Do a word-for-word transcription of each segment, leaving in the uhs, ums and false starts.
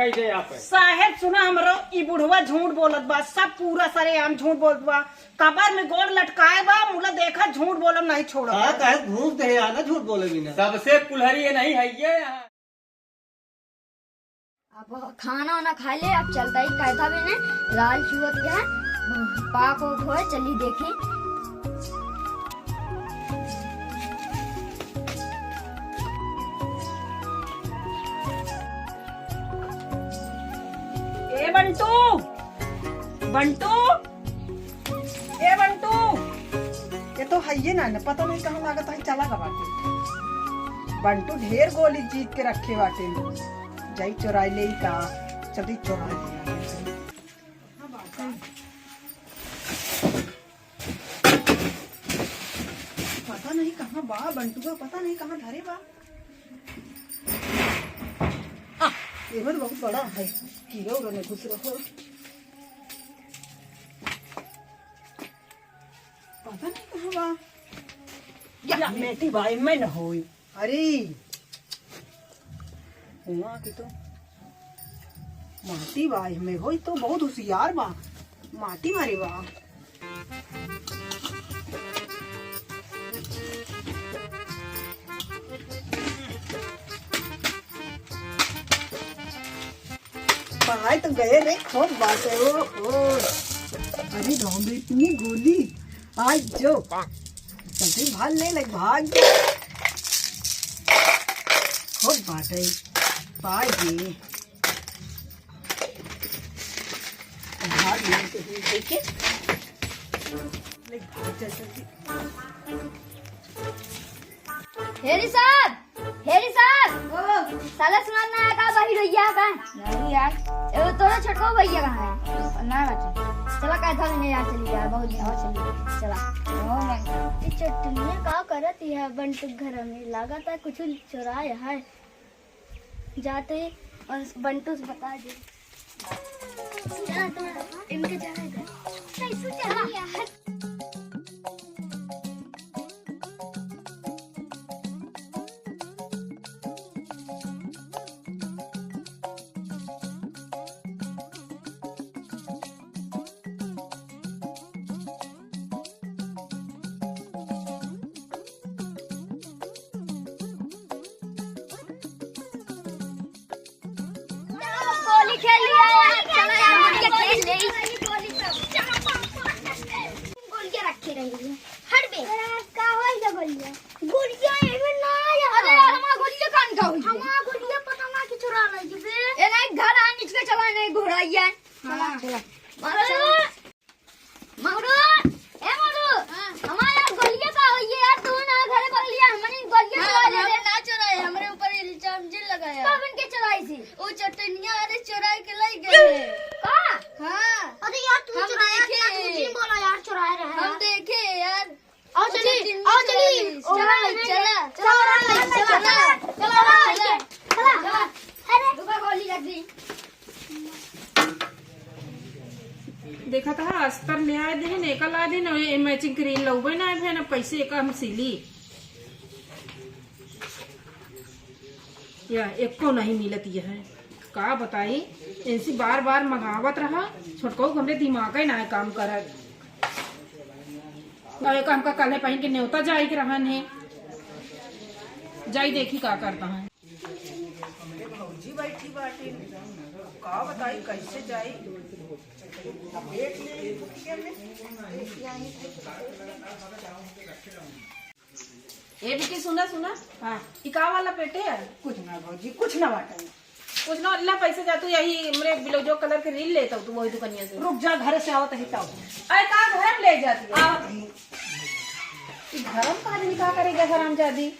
कह दे आप। साहेब सुना हमरो, ई बुढ़वा झूठ बोलत बा, सब पूरा सरेआम झूठ बोलत बा। कबर में गोड़ लटकाए बा, मुला देखा झूठ बोलम नहीं छोड़त। हाँ, काहे घूस दे आना, झूठ बोले बिना। सबसे कुल्हरी ये नहीं है ये यहाँ। अब खाना वाना खा ले, अब चलता ही कहता भी नहीं, लाल चुअत के है, पाक ओक होए, चली देखी। ए बंटू, बंटू, ए बंटू, ये तो हइये ना, न पता नहीं कहाँ लागत है, चला गा बाटे। बंटू ढेर गोली जीत के रखे बाटे, जाई चोराई ले का, चली चोराई ले। पता नहीं कहाँ बा बंटुआ, पता नहीं कहाँ धरे बा। आ, एहर बहुत बड़ा है, कीड़ा उड़ा नहीं घुस रहो। पता नहीं कहाँ बा। या, मेटी बा, एमे न होई। अरे, हुआ कि तो माटी बा, एमे होई तो बहुत होशियार बा, माटी मारे बा। पाए तो गए रे, खूब बात है, ओ, ओ। अरे राम रे, इतनी गोली। आज जो जल्दी भाग ले, ले, भाग। खूब बात है, पाए जी। भाग ले, तो ही देखे। ले, भाग जा जल्दी। हेरी साहब, हेरी साहब। ओ। साला सुनात ना है का, बही रहिया का? नहीं यार। ए, वो तोरा छोटको भैया कहाँ है? ना बाटे। चला का था नहीं यार, चली यार, बहुत दिन और चली। चला। ओ मैं। ई चटनिया का करत है बंटू घर में? लागत है कुछ चुराए है। जाते और बंटू से बता दे। चला, चला, इनके चला इधर। कैसे चला? गोली खेल लिया यार, चला यार, गोली खेल ले। गोलियां रखे रहेंगे। हट बे। अरे यार, का होई गा गोलियां? गोलियां एमे ना यार। अरे यार, हमार गोलियां कान का होई? हमार गोलियां पता ना कि चुरा ले बे। ए नहीं, घर आ निचके चला नहीं घोड़ाइया। हाँ। चला। मारो। मगरू, ए मगरू, हाँ। हमार यार गोलिया का होई है यार, तू ना घरे बगलिया, हमने गोलिया हाँ, चुरा ले हमरे रे। ना चुराए, हमरे ऊपर इल्जाम जिन लगाया। कब इनके चुराई थी? वो चटनिया वाले चुराए के लाई गए। का? हाँ। अरे यार, तू हम चुराया देखे। क्या? तू झूठ बोला यार, चुराए रहे हम यार। देखे यार। आओ वो चली, चटनिया आओ चली। चुराई। ओ चला, भाई, चला। चला, चला, चला, चला, चला। चला। अरे। रुको, गोली लग गई। देखत हा, अस्तर ले आए देहे, एका ला देहे, ना ये matching cream लउबे ना आए, ना पैसे एका हम सिली। या एको नहीं मिलत ये है, का बताई, इनसे बार बार मंगावत रहा, छोटकऊ हमरे दिमाग ही ना काम करत। ना एका हमका कल्हे पहिन के नेवता जाए के रहन है, जाई देखी का करता है। हमरे भौजी बैठी बाटी, का बताई कैसे जाई। अब देख ले, ये कुटिया में, देखिया ही। ए बिकी, सुना, सुना। हाँ। ई का वाला पेटे है? कुछ ना भौजी, कुछ ना बाटे। कुछ ना, ला पैसे जा, तू यही हमरे ब्लाउजो कलर के रील लेता हूँ, तू वही दुकनिया से। रुक जा, घर से आवत ही तब। अरे का घर में ले जाती है? आवत ही। ई घर में का आदमी का करेगा, हरामजादी?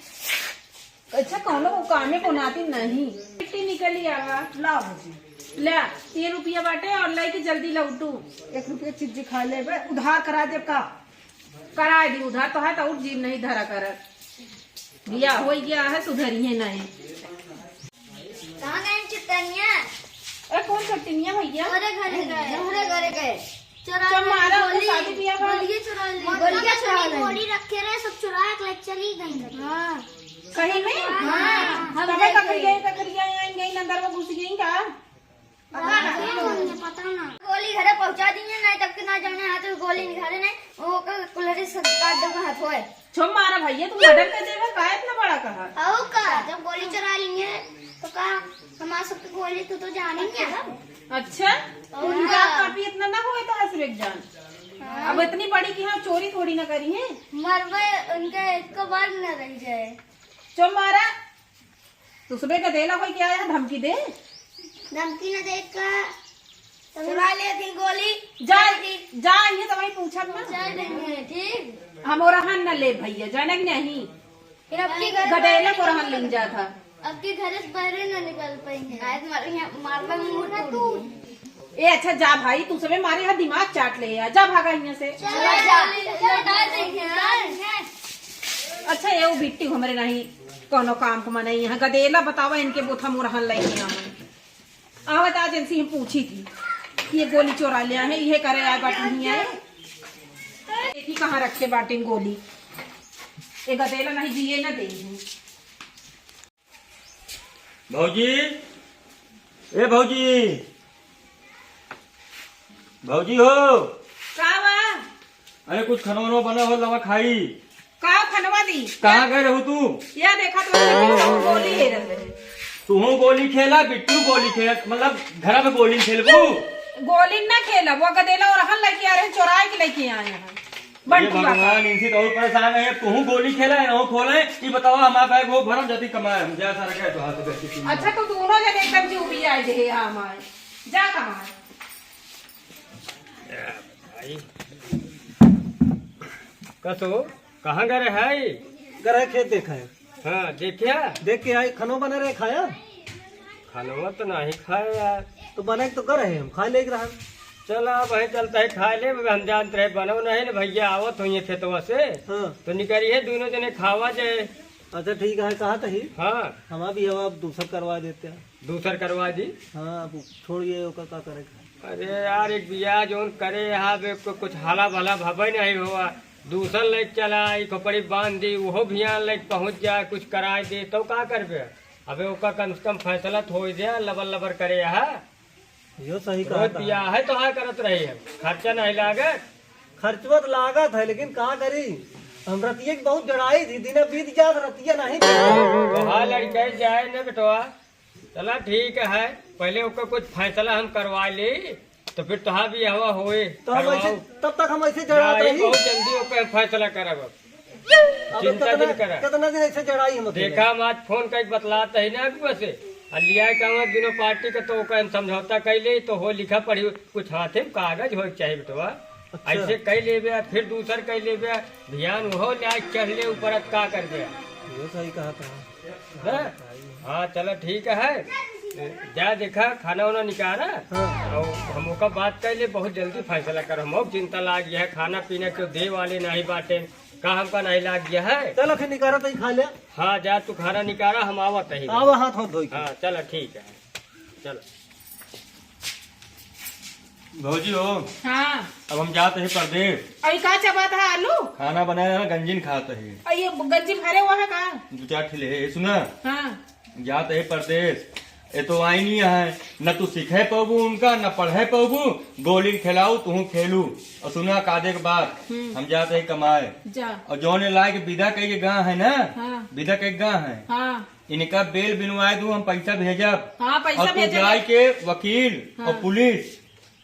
अच्छा, कौनो को कामे को नाती नहीं। मिट्टी निकली आवा। ला भौजी। ले, तीन रुपया बाटे और लेके जल्दी लौटू। एक रुपया चिज्जी खा लेबे, उधार करा देब का? करा दी उधार, तो है तो और जीव नहीं धरा कर। बिया हो गया है, सुधरिए नहीं। कहाँ गए चटनिया? ए, कौन चटनिया भैया? हमारे घरे गए। हमारे घरे गए। चोरा चल मारा, गोली, शादी बियाह बा। गोलियां चुरा ली। गोलियां चुरा ली। गोली रखे रहे, सब चुरा के ले चली गई। हाँ। सही में? हाँ। हम तबे देखे। ककरिया, ककरिया आई गई, अंदर में घुस गई का? गोली निकाले नहीं, वो का कुल्हड़ी से काट देगा हाथ होए। छो मारा भैया, तू मर्डर कर देगा, का इतना बड़ा कहा? हऊ का, जब गोली चुरा लेंगे, तो का हमारे सबके गोली तू तो जानेंगे ना। अच्छा, और उनका का? काफी इतना ना हुए तो हंस एक जान। हाँ। अब इतनी बड़ी कि हाँ चोरी थोड़ी ना करी है। मरबे उनके एक बार न रह जाए। चो मारा, तू सुबह का देला कोई क्या है धमकी दे? धमकी न दे का, चुरा ले थी गोली। जा, जा, ये तो वही पूछब ना। पहुंचा देंगे, ठीक? हम ओरहन न ले भैया, जाने के नहीं। फिर अब की घर गदेला को रहन लिन जात हा। अब की घर से बाहर न निकल पाएंगे। आज मार, यहाँ मार, मार, मुंह तोड़ दूंगी। ए अच्छा जा भाई, तू सबे मारे यहाँ दिमाग चाट ले यार, जा भागा यहाँ से। चलो, जा, लौटा देंगे। अच्छा ये वो बिट्टी हमरे नहीं कोनो काम को मनाई, यहाँ गदेला बतावा इनके बोथा मोरहन लइके यहाँ। आवत आज इनसे हम पूछी थी कि ये गोली चोरा ले आए हैं, ये करे आए बाटी नहीं आए। देखी कहाँ रखे बाटी गोली, ये गदेला नहीं जिए ना दे। भौजी, ए भौजी, भौजी हो। का बा? अरे कुछ खनवा वनवा बना हो, लवा खाई। का खनवा दी? कहाँ गए रहू तू? या देखा तो बिट्टू गोली ले रहे हैं। तू गोली खेला, बिट्टू गोली खेला, मतलब घर में गोली खेलबू? गोली ना खेला, वो गदेला ओरहन लइके आ रहे, चोराए के लइके आए हैं। ये बंटुआ का। भगवान, इनसे तो और परेशान है। तू गोली खेला है, ना खोले। ये बताओ, हमारा बैग वो भरम जाती कमाए, हम जा सारा क्या तो हाथ से बैठी थी। अच्छा, तो दोनों जने एकदम चुपी आए जे हमारे। जा कमाए। भाई। कसो, कहाँ गए है? गए खेत देखा है। हाँ, देखिया? देख के आई, खनो बने रहे, खाया? खनवा तो नहीं खाए यार। तो बने तो कर रहे हम, खा ले रहा। चला भाई, चलता है, खा ले, हम जानत रहे, बनो नहीं ना भैया, आवत होइए खेतवा से। हाँ। तो निकली है, दोनों जने खावा जाए। अच्छा ठीक है, कहा तो ही। हाँ। हमारा भी हवा दूसर करवा देते हैं। दूसर करवा दी। हाँ, अब छोड़िए, ओकर का करे के? अरे यार, एक बिया जौन करे यहाँ बे, को-, कुछ हाला भला भबे नहीं हुआ। दूसर लेके चला, ई खोपड़ी बांध दी, उहो भियान लेके पहुँच जाए, कुछ कराए दे, तो का करबे? अबे ओका कम से कम फैसला तो होई दे, लबर लबर करे यहाँ। यो सही कहा रोज था। बिया है तो हाँ करत रही है, खर्चा नहीं लागत। खर्चवा तो लागत है, लेकिन का करी, हम रतिये के बहुत जड़ाई थी, दिन बीत जात, रतिया नहीं। तो हाँ लड़के जाए न बेटवा, चला ठीक है, पहले ओकर कुछ फैसला हम करवा ली, तो फिर तोहार बियाहवा होए, तो हम ऐसे, करवाओ। तब तक हम ऐसे जड़ात नहीं, रही। बहुत जल्दी ओकर फैसला करब। अब चिंता कितना, जिन करा। कितना दिन ऐसे जड़ाई हम अकेले? देखा, हम आज फोन करके बतलात ही ना अगुआ से, आ लिया के हमार दोनों पार्टी का तो ओकर हम समझौता कर ले, तो हो लिखा पढ़ी, कुछ हाथे में कागज होए के चाही बेटवा। अच्छा। ऐसे कर लेबे, फिर दूसर कर लेबे, भियान उहो ले चढ़ ले ऊपर, अब का करबे? ये सही कहा था। हाँ? हाँ, चलो ठीक है। जा देखा, खाना वाना निकाला। हाँ। और हम ओका बात कर ले, बहुत जल्दी फैसला कर। हम चिंता लाग गया है, खाना पीना क्यों दे वाले नहीं बाटे, का हमका नहीं लाग गया है। चलो फिर निकाला तो ही खा ले। हाँ, जा तू खाना निकाला, हम आवत ही। आवा हाथ हाथ धोई के। हाँ, चलो ठीक है, चलो। भौजी हो, हाँ। अब हम जात ही परदेस। अई का चबात है, आलू? खाना बनाए रहा, गंजिन खात ही। अई ये गंजिन भरे हुआ है का? दो चार ठिले है, सुना? हाँ। जात ही परदेस, ये तो आई नहीं है, न तू सीखे पाबू उनका, न पढ़े पाबू, गोली खेलाऊ, तू खेलू। और सुना कादे के बात, हम्म। हम जात ही कमाए। जा। और जौन लायक विदा कही के गाँव है ना, हाँ। विदा कही के गाँव है। हाँ। इनका बेल बिनवाए दू, हम पैसा भेजब। हाँ, पैसा और तू भेजब। जाए के वकील हाँ। और पुलिस,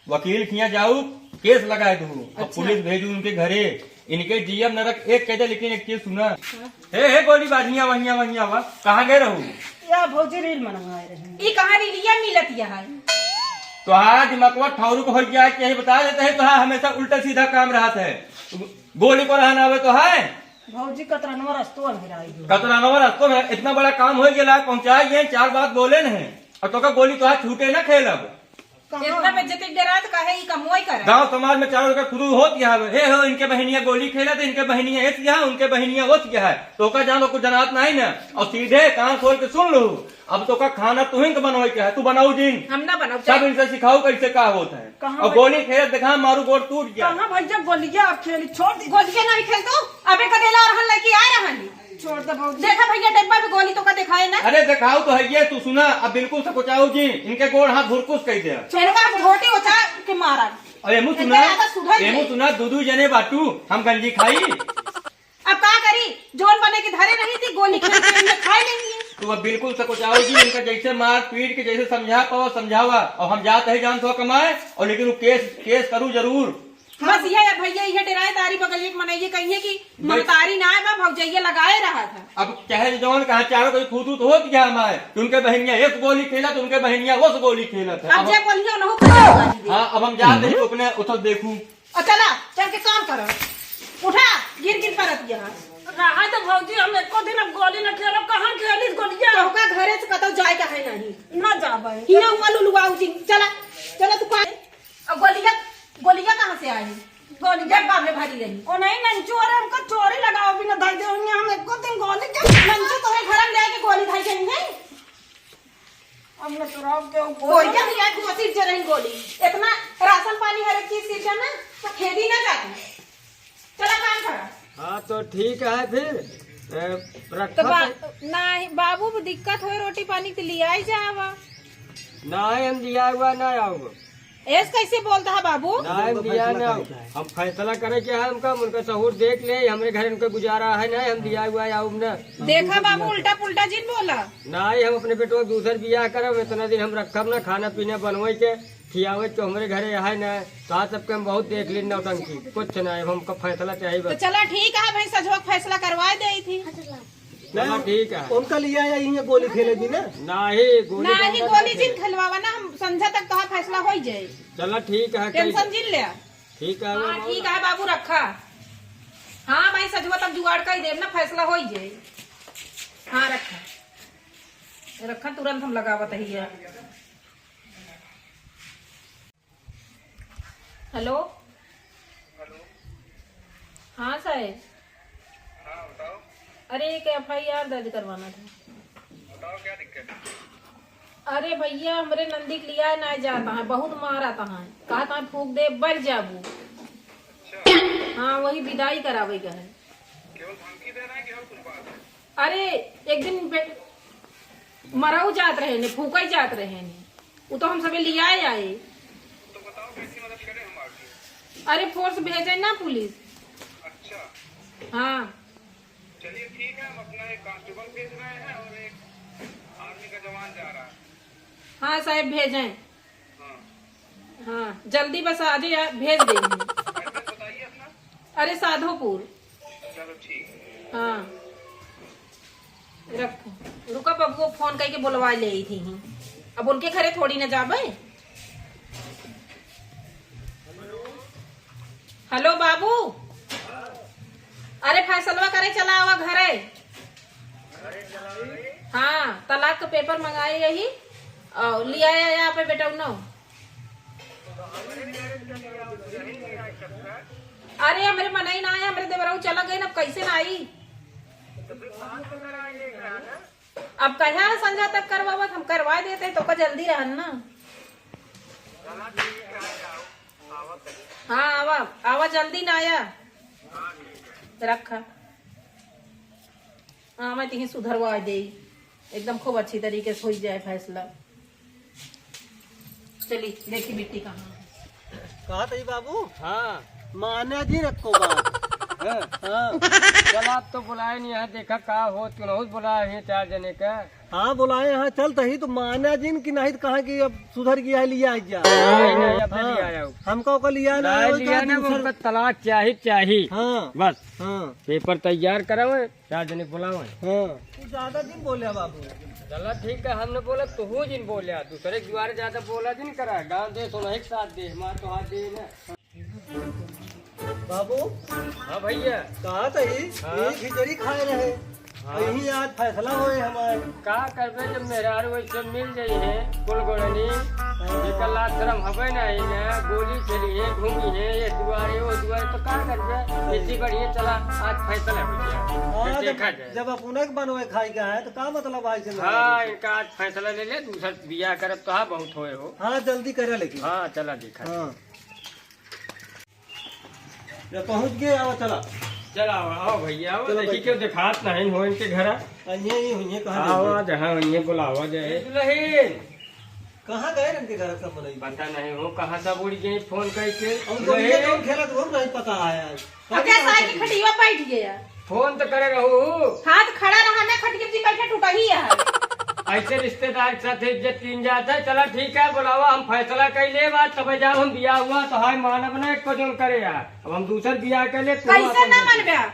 वकील खिया जाऊ, केस लगाए दू। और अच्छा। पुलिस भेजू उनके घरे। इनके जीएम नरक एक कह दे, लेकिन एक चीज सुना। हाँ। हे, हे, गोली बाज, हियाँ वा, हियाँ वा, हियाँ वा। कहाँ गए रहू? या भौजी रील मनवाए रही। ई कहाँ रीलिया मिलत या है? तोहार दिमागवा ठौरू को हो गया है, कहीं बता देते हैं, तोहार हमेशा उल्टा सीधा काम रहत है। गोली को रहना आवे तो है? भौजी कतरनवा रस्तो अंधेराई गयो। कतरनवा रस्तो में इतना बड़ा काम हो गया, पहुंचाए गए, चार बात बोले नहीं, और तो का गोली तो हाथ छूटे ना खेलब। कहाँ? इतना बेइज्जती डरा तो काहे ई कमवाई करे? गांव समाज में चारों जगह खुद होत गया है, हे हो, इनके बहनिया गोली खेला तो इनके बहनिया एस गया है, उनके बहनिया ओस गया है, तो का जानो कुछ जनात नहीं ना, और सीधे कान खोल के सुन लो, अब तो का खाना तुहिन के बनवाई के है, तू बनाऊ जिन। हम ना बनाऊ, सब चल। इनसे सिखाऊ कैसे का होता है। कहाँ और भाई? गोली खेल देखा, मारू गोड़ टूट गया। कहाँ भैया गोलिया अब खेली, छोड़ दी। गोलिया नहीं खेल तू, अबे गदेला रहन लेके आए रहन। छोड़ दे भौजी। देखा भैया डब्बा में गोली तो का दिखाए ना। अरे दिखाऊ तो है ये, तू सुना, अब बिल्कुल सकुचाऊ जिन, इनके गोड़ हाथ भुरकुस कह दे। इनका हम घोटी उठा के मारा। अब एमू सुना, एमू सुना, दू दू जने बाटू, हम गंजी खाई। अब का करी, जौन बने के धरे रही थी, गोली खेल के इनके खाए लेंगी। तू अब बिल्कुल सकुचाओ जी, इनका जैसे मार पीट के जैसे समझा पाओ समझावा। और हम जात है जान सो कमाए, और लेकिन वो केस, केस करू जरूर। बस यह है भैया, यह डेराए तारी बगल एक मनइये कहिए कि महतारी ना है, बा भौजैया लगाए रहा था। अब चाहे जौन कहा चारों कोई फूतू तो हो कि क्या हमारे, उनके बहनिया एक गोली खेलत, उनके बहनिया वो गोली खेलत है। अब अब जे बोलिए उन्हों को जवाब दे। हाँ, अब हम जाते हैं तो अपने उतर देखूं। और चला, चल के काम करो। उठा, गिर गिर परत यहाँ। रहा तो भौजी, हम एको दिन अब गोली न खेलब, कहाँ खेली गोलियाँ? तो ओका घरे से कतौ जाए का है नहीं। ना जाबे। हियाँ हुआ लुलुआऊ जी, चला, चला तू कहाँ? अब गोलियाँ, गोलियाँ कहाँ से आई? गोलियाँ डब्बा में भरी रही। ओ नहीं, नंचू, अरे हमका चोरी लगाओ भी न धर दे, हम एको दिन गोली के नंचू तोहरे घर में लेके गोली धर गई है। अब न चुराव के वो कोई बोलो। क्या नहीं आई, कोशिश जे रही गोली। इतना राशन पानी हर एक चीज सीखे ना, तो खेती ना जाती। चला काम करा। हाँ, तो ठीक है फिर। ए, तो रखा बा-, तो नहीं, बाबू को दिक्कत होए रोटी पानी के लिए आई जावा। नहीं, हम दिया हुआ ना आऊँगा। ऐस कैसे बोलता है बाबू? नहीं, हम दिया ना। हम फैसला करे के है हमका, उनका सहूर देख ले, हमरे घर उनका गुजारा है नहीं, हम दिया हुआ आऊँ ना। देखा बाबू, उल्टा पुल्टा जिन बोला। नहीं, हम अपने बेटवा के दूसर बियाह करब, इतना दिन हम रखब ना, खाना पीना बनवे के, खियावे के हमरे घरे है ना। सास सबके हम बहुत देख ली नौटंकी, कुछ नहीं, अब हमका फैसला चाहिए तो बस। चला ठीक है भाई, सजवा के फैसला करवा दे थी। चला ठीक है। उनका लिया या इहाँ गोली खेले भी ना? नहीं, गोली नहीं, गोली जिन खेलवावा ना, हम संझा तक तोहार फैसला हो ही जाए। चला ठीक है, टेंशन जिन ले। ठीक है, हाँ, ठीक है बाबू, रखा। हाँ भाई, सजवा तक जुगाड़ कर देब ना, फैसला हो ही जाए। हाँ, रखा, रखा, तुरंत हम लगावत ही है। हेलो। हेलो। हाँ साहेब। हाँ, बताओ। अरे, एक एफ आई आर दर्ज करवाना था। बताओ, क्या दिक्कत है? अरे भैया, हमरे नंदी के लिया ना जाता है, बहुत मारता है, कहता है फूंक दे, बर जाबू। अच्छा। हाँ, वही विदाई करावे का है। केवल धमकी दे रहा है कि और कुछ बात है? अरे, एक दिन बे-, मरऊ जात रहे ने, फूकई जात रहे ने, वो तो हम सबे लियाए आए। तो बताओ, कैसी मदद करें हम आपकी? अरे, फोर्स भेजे ना पुलिस। अच्छा। हाँ। चलिए, ठीक है, हम अपना एक कांस्टेबल भेज रहे हैं और एक आर्मी का जवान जा रहा है। हाँ साहेब, भेजें। हाँ। हाँ, जल्दी बस आ जाए, भेज देंगे। एड्रेस बताइए अपना। अरे, साधोपुर। चलो, ठीक। हाँ। रख, रुका बबुआ, फोन करके बुलवा ले आई थी। अब उनके घरे थोड़ी ना जाबे। हेलो बाबू, अरे फैसलवा करे चला आवा घरे। हाँ, तलाक के पेपर मंगाए यही, और लिया आया यहाँ पे बेटा उन्नो। अरे हमरे मनई ना आए, हमरे देवराऊ चला गए, अब कैसे ना आई? अब कहा संझा तक करवावत, हम करवा देते तो का जल्दी रहन ना। हाँ, आवा, आवा, जल्दी ना आया। रखा। हाँ, मैं तिही सुधरवा दे, एकदम खूब अच्छी तरीके से हो जाए फैसला। चली, देखी बिट्टी कहाँ है। कहा था ये बाबू? हाँ। माने जी रखो बात। हाँ। हाँ। चल, आप तो बुलाए नहीं यहाँ, देखा का हो, तू नहीं बुलाए हैं चार जने का। हाँ, बुलाए हैं, चल तही तो माने जिन की नहीं तो कहा कि अब सुधर गया है, लिया जा। नहीं, नहीं, अब हाँ। लिया जाओ। हमका ओकर लिया ना नहीं, है, लिया कहा ना, दूसर उनका तलाक चाही, चाही। हाँ। बस। हाँ। पेपर तैयार करावे, चार जने बुलावे। हाँ। तू ज्यादा जिन बोले बाबू। चला ठीक है, हमने बोला तू जिन बोले, दूसरे के द्वारे ज्यादा बोला जिन करा, गाँव दे, सोना एक साथ दे, मार तो हाथ दे ना। बाबू। हाँ भैया। कहा था ही? हाँ। यही खिचड़ी खाए रहे। हाँ। और यही आज फैसला होए हमारे। का करबे जब मेहरारू वैसे मिल जाई है, कुल गोड़नी, हाँ। एकर लाज शरम हबे नहीं ना, गोली खेली है, घूमी है, ये दुआरे, वो दुआरे, तो का करबे? हाँ। इसी बढ़िया चला, आज फैसला हो गया। हाँ, फिर जब, देखा जाए। जब अपने के बनवे खाई का है, तो का मतलब है इसे हाँ, लड़ाई? इनका आज फैसला ले ले, दूसर बियाह करब तो हाँ, बहुत होए हो। हाँ, जल्दी करे लेकिन। हाँ, चला देखा। हाँ। जब पहुँच गए, आओ, चला। चला, आओ, आओ भैया, आओ, चलो देखी बैठो। क्यों देखात नहीं हो इनके घर। आ, ये, ये, ये कहाँ आओ, गए? आ, जहाँ ये बुलावा जाए। दुल्हन, कहाँ गए इनके घर सब मनई? पता नहीं हो कहाँ सब उड़ गए फोन करके। हम तो ये कौन खेलत हो, नहीं पता है आज। अब कैसा है कि खटिया बैठ गया? फोन तो करे रहू। हाथ खड़ा रहा ना, खटिया जी बैठे टूटा ही है। ऐसे रिश्तेदार के साथ इज्जत कीन जाता है। चला ठीक है, बुलावा, हम फैसला कर ले बात, तब जाओ हम बिया हुआ तो हाय मानव ना एक को जोन करे यार। अब हम दूसर बिया कर ले, तू कैसे अपन ना कर ले। मनबे?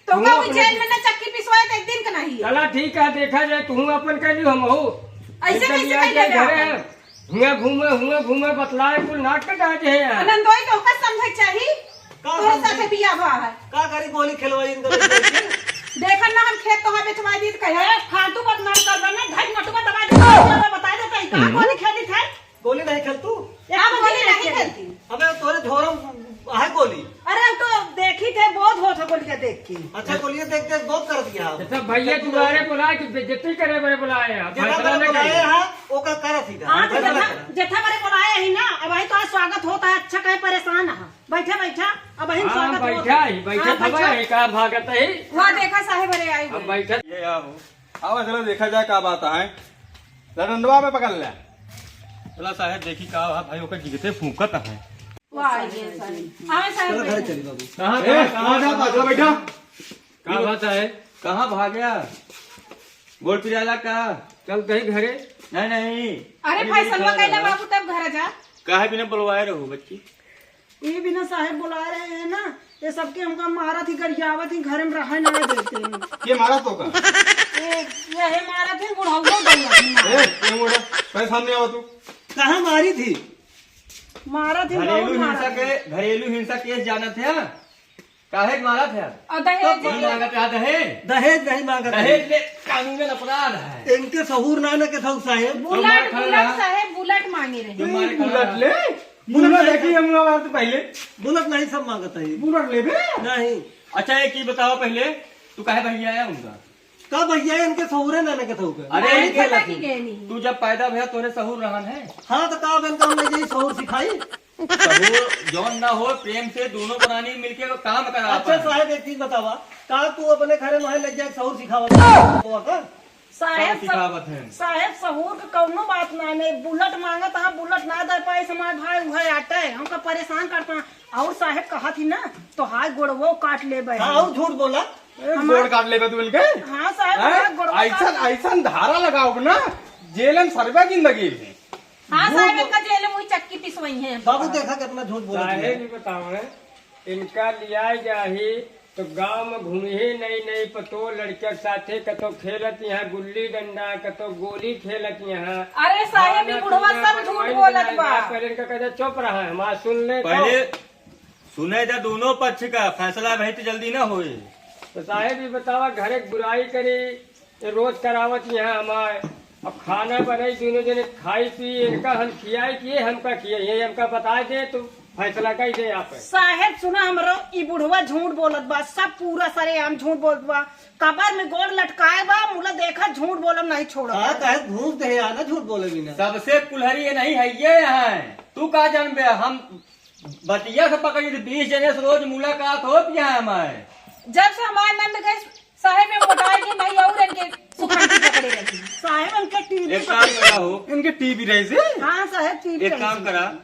तो तू का अपन जेल में ना चक्की पिसवाए तो एक दिन का नहीं। चला ठीक है, देखा जाए, तू अपन कर लियो, हम हो। ऐसे एकदम कैसे बिया कर के लेबे घरे आप? हैं। हुआ घूमे, हुआ घूमे, बतलाए कुल नाटक आज है यार। आनंदोई तो का समझे चाही? का तोरे समझे? साथे बिया हुआ है। का करी गोली खेलवाई इनका लड़के से? देखन ना हम खेत तोहा बेचवाई दी तो कहे, "ए, फालतू बदनाम कर बे ना, धई नटुआ दबा दे, बता देते हैं, कहाँ गोली खेली थे?" गोली नहीं खेल तू? एक हम गोली गोली नहीं खेली। खेलती। अबे तोरे झोरम है गोली। अरे हम तो देखी थे, बहुत होत है गोलियां देख के। अच्छा, गोलियां देख देख बहुत कर दिया। अच्छा भैया, तुम्हारे बुलाए कि बेइज्जती करे बड़े बुलाए हैं। जेठा फैसला बड़े नहीं बुलाए करे। हैं, ओका करत ही हाँ, तो फैसला जेठा, करे। जेठा बड़े बुलाए ही ना, अब वही तो आज स्वागत होता है, अच्छा कहे परेशान है। बैठा, बैठा, अब वही हाँ, स्वागत बैठा होता है। ही, बैठा हाँ, थवा बैठा। है, का भागत है? वहाँ देखा साहेब बड़े आए अब हुए। बैठा। ये आओ। आवा, चला देखा जाए का बात है। लडंडवा में पकड़ ले। चला साहेब, देखी का हुआ भाई, ओकर गिरते फूंकत है। वाह, ये साहेब। आवे साहेब, चला घरे बैठा। चली बाबू। कहाँ, ए, कहाँ, कहाँ कहाँ, जा, कहाँ, पागल बैठा? बैठा? का बात है? कहाँ भाग गया? गोड़ पिराला का? चल कहीं घरे। नहीं, नहीं। अरे अरे, फैसलवा बेटा, कैला बाबू, तब घर जा। काहे बिना बुलवाए रहो बच्ची? ये बिना साहेब बुला रहे हैं ना, ये सबके हमका मारत ही, गरियावत ही, घर में रहे ना देते हैं। के मारा तो का? ये, ये मारत ही, बुढ़ऊ गई अपनी माँ। ए, ए मोड़ा, पहले सामने आवा तू। कहाँ मारी थी? मारत ही, घरेलू बहुत हिंसा मारत ही। के, घरेलू हिंसा केस जानत है? काहे के मारत है? और दहेज नहीं के। मांगत है दहेज? दहेज नहीं मांगत है। दहेज ले कानूनन अपराध है। इनके सहूर ना न के थौ साहेब। बुलेट, तुम्हारे घर बुलेट रहा। साहेब, बुलेट मांगे रहे। तुम्हारे घर बुलेट रहा। ले? बुलेट बुलेट नहीं देखी सब। हम लोग तो पहले। बुलेट नहीं सब मांगत है। बुलेट लेबे? नहीं। अच्छा, एक चीज बताओ पहले, तू काहे भैया आया उनका? का भैया, इनके सहूरे ना न के थौ के। अरे, नहीं, इनके पता लगी। की गए नहीं। तू जब पैदा भया, तोरे सहूर रहन है? हाँ, तो का अब इनका हम ले जाई सहूर सिखाई? सहूर जौन ना हो, प्रेम से दोनों प्राणी मिलके काम करा अच्छा पाए। साहेब, एक चीज बतावा, का तू अपने घरे में ले जाके सहूर सिखावत है? तो का? साहेब, सब सिखावत हैं। साहेब, सहूर के कौनो बात ना, नहीं, बुलेट मांगत हा, बुलेट ना दे पाए, हमार भाई उहे आटे, हमका परेशान करता। और साहेब कहत ही ना, तो हाय गोड़वो काट लेबे हाँ, हम। और झूठ बोला। ए, हमार गोड़ काट लेबे तू इनके? हाँ साहेब, हैं? हमार गोड़वो ऐसन, काट ऐसन धारा लगाओ ना, जेल में सरबे जिंदगी में। हाँ झूठ साहेब, बोल- इनका जेल में वही चक्की पिसवई है। बाबू देखा कितना झूठ बोलत है। साहेब, ये बताओ ना, इनका लिया जाही तो गांव में घूमी ही नई नई पतो लड़किया के साथे, कतो खेलत यहाँ गुल्ली डंडा, कतो गोली खेलत यहाँ। अरे साहेब, ये खाना बुढ़वा पीना सब झूठ बनवाई बोलत बनाई बा। ना, पहले इनका कहते चुप रहा, हमार सुन ले तो। पहले सुने जा दोनों पक्ष का फैसला, भाई तो जल्दी ना होए। तो साहेब, ये बतावा, घरे के बुराई करी, ये रोज करावत यहाँ हमार। अब खाना बनाई, दोनों जने खाई पी, इनका हम खियाई कि ये हमका खियाई, ये हमका बता दे तो फैसला कर दे आप। साहेब सुना हमरो, ई बुढ़वा झूठ बोलत बा, सब पूरा सरेआम झूठ बोलत बा। कबर में गोड़ लटकाए बा, मुला देखा झूठ बोलब नहीं छोड़ब। हाँ, काहे घूस दे यार, ना झूठ बोले बिना। सबसे कुल्हरी ये नहीं है, ये है। तू का जानबे, हम बतिया से पकड़ी थी, बीस जने से रोज मुलाकात होत यहाँ हमारे। जब से हमार नंद गए साहेब, ये मोटाई के नहीं और इनके सुखंती पकड़े रहती। साहेब, इनके टीवी एक काम करा हो। इनके टीवी रहे से? हाँ साहेब, टीवी एक रहे काम से। करा,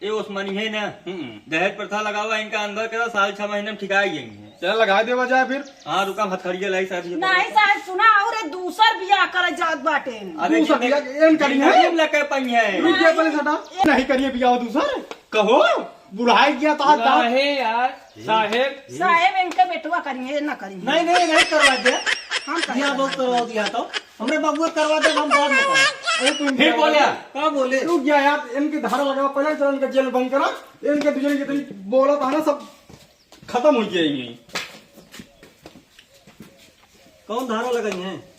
ये ओसमनी है ना, हम्म। दहेज प्रथा लगावा इनका अंदर करा, साल छह महीने में ठिकाई जाएंगे। चल लगा देवा जाए फिर। हाँ, रुका, हम हथकड़िया लाई साहब, ये नहीं पकड़। साहेब, सुना, और ये दूसर बियाह करे जात बाटे। अरे दूसर ये बियाह, एन करी है? लगे पई है। रुक जा पहले सटा। नहीं करिए बियाह दूसर। कहो, बुढ़ाई गया तो आज बाप। काहे यार, साहेब? साहेब, इनके बेटवा करिए, ना करिए। नहीं, नहीं, नहीं करवा दे। हम करिए। दिया बहुत करवा दिया तो। हमरे बबुआ करवा दे, हम बाद में करब। अरे तू फिर बोला। का बोले? रुक जा यार, इनके धारा लगावा, पहले चल इनके जेल बंद करा। इनके दूसरे जितनी बोला था ना, सब खतम होइ जाएंगे। कौन धारा लगाई है?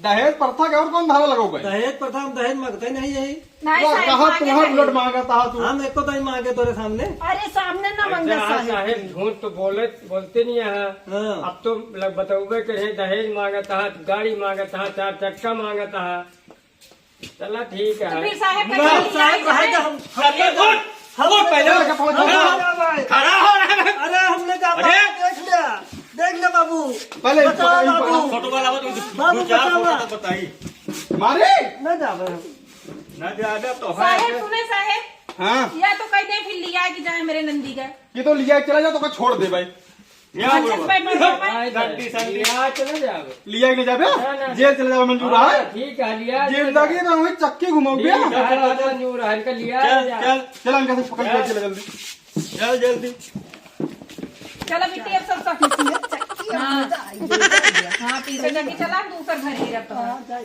दहेज प्रथा के और कौन धारा लगाओगे? दहेज प्रथा, हम दहेज मांगते ही नहीं यही। नहीं, वाह, साहेब, कहा मांगे तुम्हारा नहीं। बुलेट मांगा था तू? हम एको दही मांगे तोरे सामने। अरे, सामने ना मांगे अच्छा, हाँ, साहेब। साहेब, झूठ तो बोले, बोलते नहीं है। हाँ। अब तो लग-, बतौबे करे, दहेज मांगत हा, गाड़ी मांगत हा, चार चक्का मांगत हा। चला, ठीक है। तो फिर साहेब का ना, क्या साहेब, लिया? साहेब, हम, हम, अरे, उठ, हम, उठ, पहले हम, उठ, हम, उठ। खड़ा हो रहा है। अरे, हमने कहा, अरे। बाबू, देख लिया, देख लिया बाबू। पहले बचाओ इनको, इनको बाबू। फोटो वाला हो तो बाबू, दो चार बचाओ। फोटो तो बताई। मारे? नहीं जावे हम। ना ज्यादा तो है। साहेब, सुने साहेब। हाँ। या तो कह दे फिर लिया कि जाए मेरे नंदी का। ये तो लिया चला जा तो का छोड़ दे भाई। या अच्छा, बोलो। भाई, भाई, भाई, भाई। संती, संती। लिया चला जावे। लिया के ले जाबे? ना, ना। जेल चले जाबे मंजूर हाँ, है? ठीक है, लिया चला जिंदगी जावे। तो हमें चक्की घुमाओगे। ठीक है, चल, चल। मंजूर है, इनका लिया चल, चला जावे। चल। चल, इनका से पकड़ के हाँ। चले जल्दी। चल जल्दी। चलो बेटी, अब सब सब चक्की हाँ। हाँ, पीछे जाके चला, दूसर घर गिरत तो। हाँ, जाए।